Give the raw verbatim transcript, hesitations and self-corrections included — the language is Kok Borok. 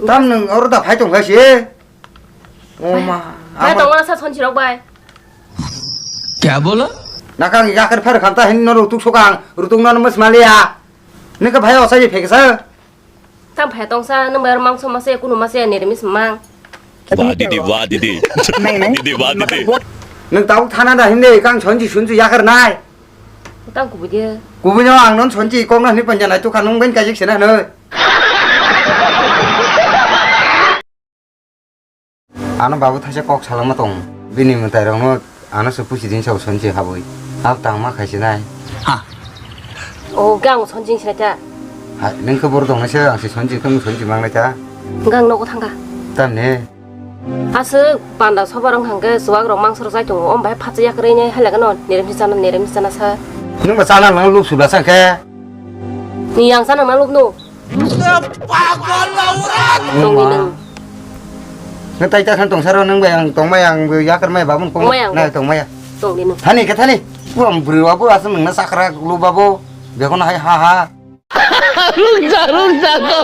Tam nwng oro da phai tong kha se. O ma. Bai tong ma sa sonchi rok bai. Kya bola? Nakang yakar phar kham ta hin no rutuk sokang, rutuk no mas malia. Nike bhai osa ye pheksa. Tam phai tong sa, nwng bai mangso mase, kunu mase, nirmis mang. Wah, didi, wah, didi. Didi, wah, didi. Nwng tabuk thana da hinde, kang sonchi sunchi yakar nai. Tang kubui dia. Kubui no ang non sonchi kong na ni panja nai tu kanung ben kajik sena noi. Ano babu thaisa kok salama tong. Bini mwtai rok no ano se pusi din sa sonchi haboi. Hap tang ma khaisi nai. Ha. O gang sonchi sina ta. Ha, nwng khe bor dong nai se ang se sonchi kong sonchi mang nai ta. Gang nogo thangka. Tam ne. Aswk panda sobarong hangke chuwak rok mangso rok chai tongo, om bai phatsa yakrwi nai hai lagano, nerem si chana, nerem si chana sa. Nwng ba chana nang lup sula sa khe. Ni yang chana nang lup no. Tong ni nwng. Nwng tai ta khan tong saro nwng bai ang tong mai ang yakar mai babun kong Mai ang. Nai tong mai ya. Tong ni nwng. Thani khe thani. Buam bri wa bu aswk nwng na sakra lup babo. Bekon hai ha ha. Rungsa, rungsa, kau.